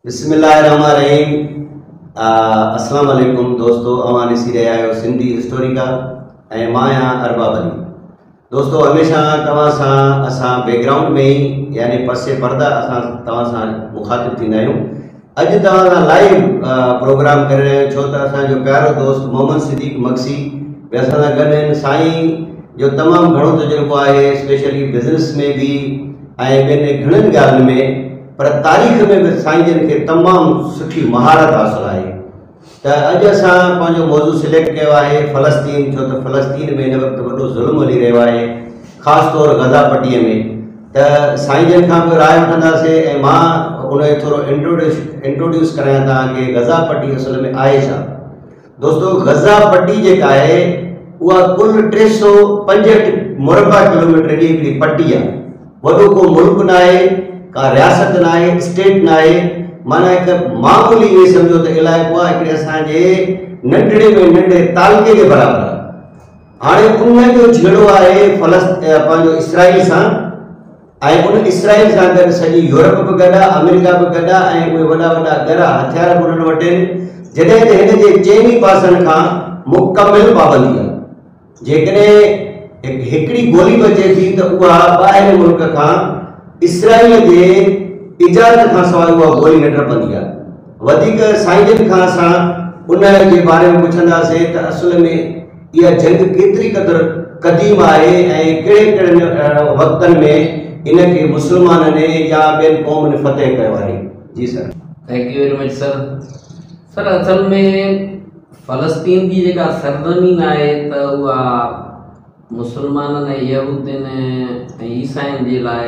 بسم الله الرحمن الرحيم السلام عليڪم دوستو اوهان ڏسي رهيا آهيو سنڌي هسٽوريڪا ۽ مان آهيان ارباب علي دوستو هميشه توهان سان اسان بيڪ گرائونڊ ۾ ئي يعني پس پرده اسان توهان سان مخاطب ٿيندا آهيون اڄ توهان سان لائيو پروگرام ڪري رهيا آهيون ڇو ته اسان جو پيارو دوست محمد صديق مگسي به اسان سان گڏ آهن سائين جو تمام گهڻو تجربو آهي اسپيشلي بزنس ۾ به ۽ ٻين گهڻن ڳالهين ۾ پر تاريخ ۾ به سائين جن کي تمام سٺي مهارت حاصل آهي ته اڄ اسان پنهنجو موضوع سليڪٽ ڪيو آهي فلسطين ڇو ته فلسطين ۾ هن وقت وڏو ظلم هلي رهيو آهي خاص طور غزا پٽي ۾ ته سائين جن کان به راء وٺنداسي ۽ مان ان جو ٿورو انٽروڊيوس انٽروڊيوس ڪرايان توهان کي غزا پٽي اصل ۾ آهي ڇا دوستو غزه پٽي جيڪا آهي اها ڪل 365 مربع ڪلوميٽر جي هڪڙي پٽي آهي. وڏو ڪو ملڪ ناهي، ڪا رياست ناهي، اسٽيٽ ناهي، معنيٰ هڪ معمولي ائين سمجهو ته علائقو آهي هڪڙي اسان جي ننڍڙي ۾ ننڍي تعلقي جي برابر آهي. هاڻي ان جو جهيڙو آهي فلس پنهنجو اسرائيل سان ۽ ان اسرائيل سان گڏ سڄي يورپ به گڏ آ، آمريڪا به گڏ آ ۽ اهي وڏا وڏا ڳرا هٿيار به انهن وٽ آهن، جڏهن ته هن جي چئني پاسن کان مڪمل پابندي آ. جيڪڏهن هڪڙي گولي به اچي ٿي ته اها ٻاهرين ملڪ کان اسرائيل جي اجازت کان سواء اها گولي نه ٽپندي آ. وڌيڪ سائين جن کان اسان ان جي باري ۾ پڇنداسين ته اصل ۾ اها جنگ ڪيتري قدر قديم آهي ۽ ڪهڙي ڪهڙن وقتن ۾ ان کي مسلمانن يا ٻين قومن فتح ڪيو آهي؟ جي sir. Thank you very much sir. Sir اصل ۾ فلسطين جي جيڪا سرزمين آهي ته اها مسلمانن ۽ يهودين ۽ عيسائين جي لاء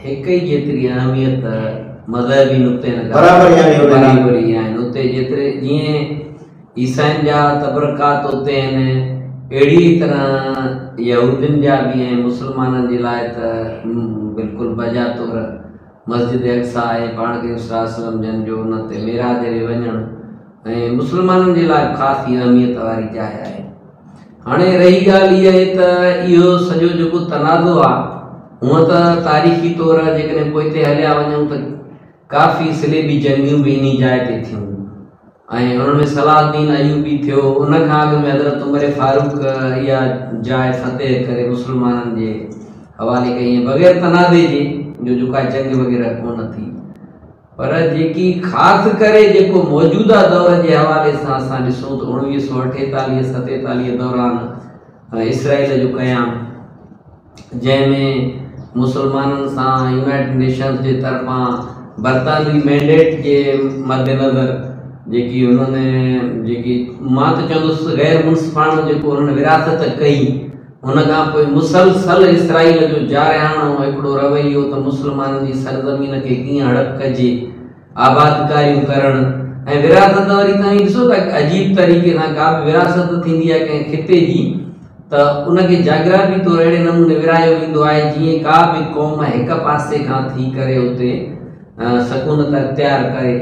هڪ ئي جيتري اهميت مذهبي نقطي نظر برابر يعني برابر ئي آهن اتي جيتري جيئن عيسائين جا تبرڪات اتي آهن، اهڙيء ئي طرح يهودين جا به ۽ مسلمانن جي لاء ته بلڪل بجا طور مسجد اقصيٰ ۽ پاڻ ڪريم صلي الله عليه وسلم جن جو ان تي معراج تي وڃڻ ۽ مسلمانن جي لاء به خاص ئي اهميت واري جاء آهي. هاڻي رهي ڳالهه اها آهي ته اهو سڄو جيڪو تنازعو آهي، هونء ته تاريخي طور جيڪڏهن پوئتي هليا وڃون ته ڪافي صليبي جنگيون به انهي جاء تي ٿيون ۽ انهن ۾ صلاح الدين ايوبي ٿيو، ان کان اڳ ۾ حضرت عمر فاروق اها جاء فتح ڪري مسلمانن جي حوالي ڪئي ۽ بغير تنازعي جي جو جو ڪا جنگ وغيره ڪونه ٿي. پر جيڪي خاص ڪري جيڪو موجوده دور جي حوالي سان اسان ڏسون ته 1948 47 دوران اسرائيل جو قيام جنهن ۾ مسلمانن سان يونائيٽڊ نيشنز جي طرفان برطانوي مينڊيٽ جي مدنظر جيڪي انهن جيڪي مان ته چوندس غير منصفاڻو جيڪو انهن ورهاست ڪئي ان کان پوء مسلسل اسرائيل جو جارحاڻو هڪڙو رويو ته مسلمانن جي سرزمين کي ڪيئن هڙپ ڪجي آبادڪاريون ڪرڻ ۽ ورهاست وري توهين ڏسو ته عجيب طريقي سان ڪا به ورهاست ٿيندي آهي ڪنهن خطي جي ته ان کي جاگرافي طور اهڙي نموني ورهايو ويندو آهي جيئن ڪا به قوم هڪ پاسي کان ٿي ڪري اتي سڪونت اختيار ڪري.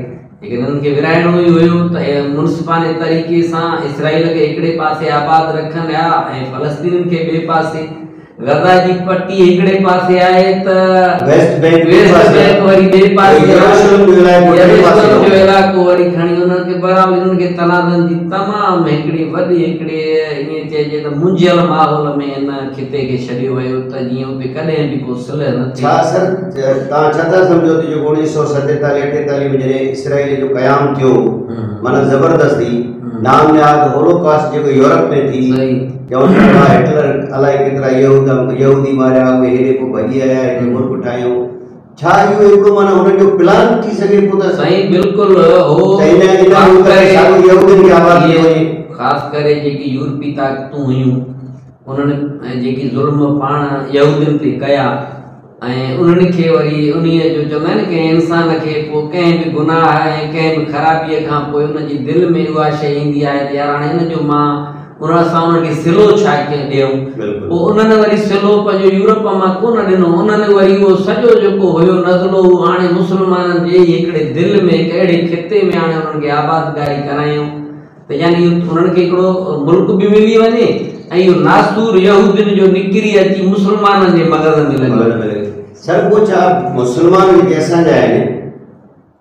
جيڪڏهن انهن کي ورهائڻو ئي هيو ته منصفانه طريقي سان اسرائيل کي هڪڙي پاسي آباد رکن ها ۽ فلسطينين کي ٻئي پاسي. غزه جي پٽي هڪڙي پاسي آهي ته ويسٽ بينڪ ٻئي پاسي بينڪ وري ٻئي پاسي يروشلم جو علائقو ٽئين پاسي يروشلم جو علائقو وري کڻي انهن کي بهرحال انهن کي تنازعن جي تمام هڪڙي وڏي هڪڙي ائين چئجي ته منجهيل ماحول ۾ ان خطي کي ڇڏيو ويو ته جيئن اتي ڪڏهن به ڪو صلح نه ٿئي. ڇا سر توهان ڇا ٿا سمجهو ته جيڪو 1947 48 ۾ جڏهن اسرائيل جو قيام ٿيو معنيٰ زبردستي نام نهاد هولوڪاسٽ جيڪو يورپ ۾ ٿي چون ٿا ته هٽلر الائي ڪيترا يهود يهودي ماريا اهي هيڏي پوء ڀڄي آيا هتي ملڪ ٺاهيائون ڇا اهو هڪڙو معنيٰ هنن جو پلان ٿي سگهي ٿو ته سائين بلڪل هو ته هن هن خاص ملڪ ۾ ڪري ساڳيو يهودين کي آباد ڪيو وڃي. خاص ڪري جيڪي يورپي طاقتون هيون انهن جيڪي ظلم پاڻ يهودين تي ڪيا ۽ انهن کي وري انهيء جو چوندا آهن نه ڪنهن انسان کي پوء ڪنهن به گناهه ۽ ڪنهن به خرابيء کان پوء ان جي دل ۾ اها شيء ايندي آهي ته يار هاڻي ان جو مان ان اسان انهن کي صلو ڇا ڪيئن ڏيون؟ پوء انهن وري صلو پنهنجو يورپ مان ڪونه ڏنو انهن وري اهو سڄو جيڪو هيو نزلو اهو آڻي مسلمانن جي ئي هڪڙي دل ۾ هڪ اهڙي خطي ۾ آڻي انهن کي آبادگاري ڪرايائون. ته يعني انهن کي هڪڙو ملڪ به ملي وڃي ۽ اهو ناسور يهودين جو نڪري اچي مسلمانن جي مغز ۾ لڳي وڃي. سر پوء ڇا مسلمان جيڪي اسان جا آهن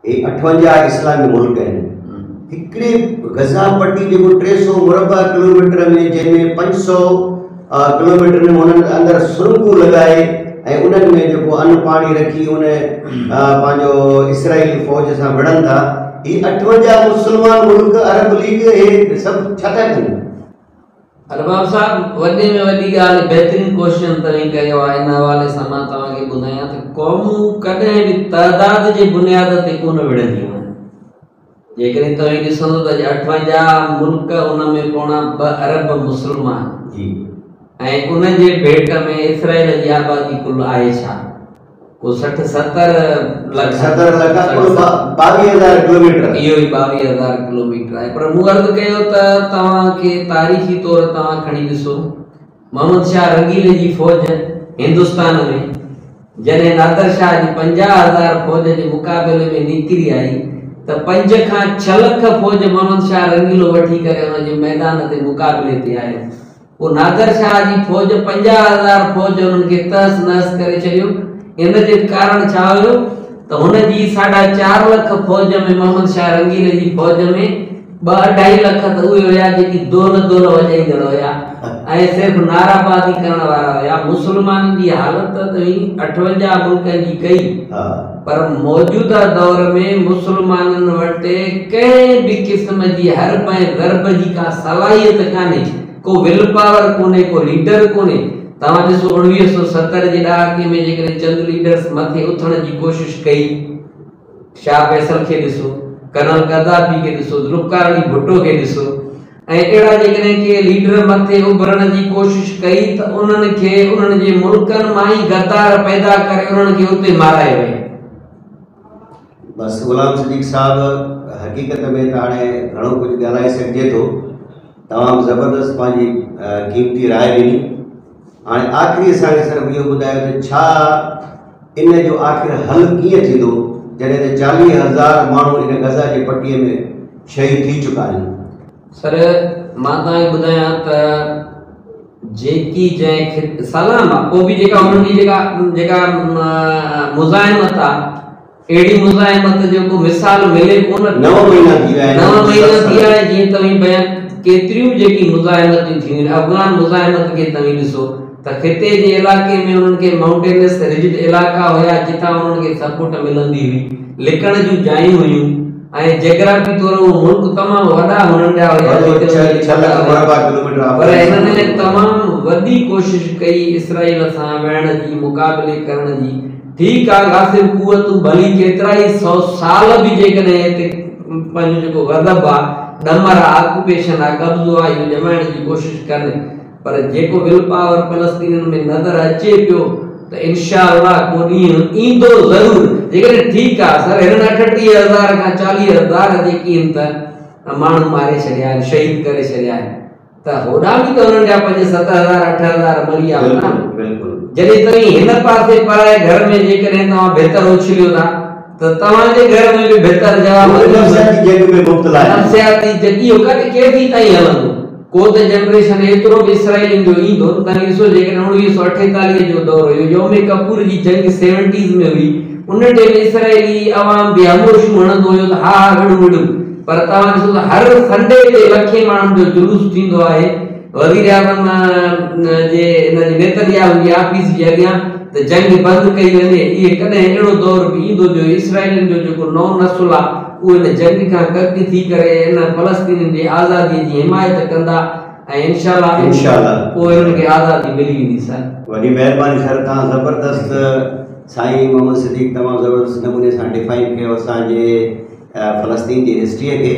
هي 58 اسلامي ملڪ آهن هڪڙي غزا پٽي جيڪو 300 مربع ڪلوميٽر ۾ جنهن ۾ 500 ڪلوميٽر ۾ انهن اندر سرنگون لڳائي ۽ انهن ۾ جيڪو ان پاڻي رکي ان پنهنجو اسرائيلي فوج سان وڙهن ٿا. هي 58 مسلمان ملڪ عرب ليگ هي سڀ ڇا ٿا ڪن؟ ارباب صاحب وڏي ۾ وڏي ڳالهه بهترين ڪوئسچن توهين ڪيو آهي. ان حوالي سان مان توهان کي ٻڌايان ته قومون ڪڏهن به تعداد جي بنياد تي ڪونه وڙهنديون آهن. جيڪڏهن توهين ڏسندو ته اڄ 58 ملڪ ان ۾ 1.75 ارب مسلمان جي ۽ ان جي ڀيٽ ۾ اسرائيل جي آبادي ڪل آهي ڇا؟ ڪو 60 70 لک 70 لک ڪل 22,000 ڪلوميٽر اهو ئي 22,000 ڪلوميٽر آهي. پر مون عرض ڪيو ته توهان کي تاريخي طور توهان کڻي ڏسو محمد شاهه رنگيلي جي فوج هندستان ۾ جڏهن نادر شاهه جي 50,000 فوج جي مقابلي ۾ نڪري آئي ته 5 کان 6 لک فوج محمد شاهه رنگيلو وٺي ڪري ان جي ميدان تي مقابلي تي آيو. پوء نادر شاهه جي فوج 50,000 فوج انهن کي تهس نهس ڪري ڇڏيو. ان جو ڪارڻ ڇا هيو ته هن جي 4.5 لک فوج ۾ محمد شاهه رنگيلي جي فوج ۾ 2-2.5 لک ته اهي هيا جيڪي دهل دهل وڄائيندڙ هيا ۽ صرف نعره بازي ڪرڻ وارا هيا. مسلمانن جي حالت ته توهين 58 ملڪن جي ڪئي پر موجوده دور ۾ مسلمانن وٽ ڪنهن به قسم جي حرب ۽ ضرب جي ڪا صلاحيت ڪانهي، ڪو will power ڪونهي، ڪو ليڊر ڪونهي. توهان ڏسو 1970 جي ڏهاڪي ۾ جيڪڏهن چند ليڊرس مٿي اٿڻ جي ڪوشش ڪئي، شاهه فيصل کي ڏسو، ڪرنل قذافي کي ڏسو، ذوالفقار علي ڀٽو کي ڏسو ۽ اهڙا جيڪڏهن ڪي ليڊر مٿي اڀرڻ جي ڪوشش ڪئي ته انهن کي انهن جي ملڪن مان ئي غدار پيدا ڪري انهن کي اتي مارايو ويو. بس غلام صديق صاحب حقيقت ۾ ته هاڻي گهڻو ڪجهه ڳالهائي سگهجي ٿو. تمام زبردست پنهنجي قيمتي راء ڏني. هاڻي آخري اسان کي صرف اهو ٻڌايو ته ڇا ان جو آخر حل ڪيئن ٿيندو جڏهن ته 40,000 ماڻهو ان غزه جي پٽي ۾ شهيد ٿي چڪا آهن؟ سر مان توهان کي ٻڌايان ته جيڪي جنهن سلام آ پوء به جيڪا انهن جي جيڪا جيڪا مزاحمت آ اهڙي مزاحمت جو ڪو مثال ملي ڪونه 9 مهينا ٿي ويا آهن. 9 مهينا ٿي ويا آهن. جيئن توهين بيان ڪيتريون جيڪي مزاحمتون ٿيون آهن افغان مزاحمت کي توهين ڏسو ته خطي جي علائقي ۾ انهن کي مائونٽينس رجڊ علائقا هيا جتان انهن کي سپورٽ ملندي هئي، لڪڻ جون جايون هيون ۽ جاگرافي طور اهو ملڪ تمام وڏا هنن جا هيا جتي انهن کي 6 لک مربع ڪلوميٽر. پر هنن تمام وڏي ڪوشش ڪئي اسرائيل سان وڙهڻ جي، مقابلي ڪرڻ جي. ٺيڪ آ غاصب قوتون ڀلي ڪيترائي سو سال به جيڪڏهن هتي پنهنجو جيڪو غضب آ، ڏمر آ، آڪوپيشن آ، قبضو آ اهو ڄمائڻ جي ڪوشش ڪن پر جيڪو will power فلسطينين ۾ نظر اچي پيو ته انشاء الله ڪو ڏينهن ايندو ضرور. جيڪڏهن ٺيڪ آ سر هنن 38,000 کان 40,000 جيڪي آهن ته ماڻهو ماري ڇڏيا آهن، شهيد ڪري ڇڏيا آهن. ته هوڏانهن به ته انهن جا 5 7 هزار 8 هزار مري ويا هوندا. بلڪل. جڏهن توهين هن پاسي پرائي گهر ۾ جيڪڏهن توهان ڀتر اڇليو ٿا ته توهان جي گهر ۾ به ڀتر جواب اهو نفسياتي جنگ ۾ مبتلا آهن. نفسياتي جنگ اهو ڪڏهن ڪيسين تائين هلندو؟ ڪو ته جنريشن ايترو به اسرائيلين جو ايندو نه. توهين ڏسو جيڪڏهن 1948 جو دور هيو، يوم ڪپور جي جنگ سيونٽيز ۾ هئي، ان ٽيم اسرائيلي عوام به خاموشيون هڻندو هيو ته ها ها وڙهون وڙهون. پر توهان ڏسو ته هر سنڊي تي لکين ماڻهن جو جلوس ٿيندو آهي وزيراعظم جي ان جي نيتن ياهو جي آفيس جي اڳيان ته جنگ بند ڪئي وڃي. اهي ڪڏهن اهڙو دور به ايندو جو اسرائيلين جو جيڪو نئون نسل آهي اهو ان جنگ کان ڪڪ ٿي ڪري ان فلسطينين جي آزادي جي حمايت ڪندا ۽ انشاء الله انشاء الله پوء انهن کي آزادي ملي ويندي سر. وڏي مهرباني سر توهان زبردست سائين محمد صديق تمام زبردست نموني سان ڊفائن ڪيو اسان جي فلسطين جي هسٽريء کي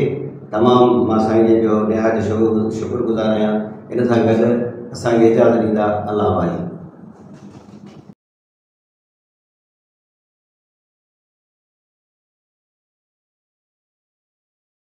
تمام مان سائين جن جو نهايت شڪر گذار آهيان. ان سان گڏ اسان کي اجازت ڏيندا. الله واهي.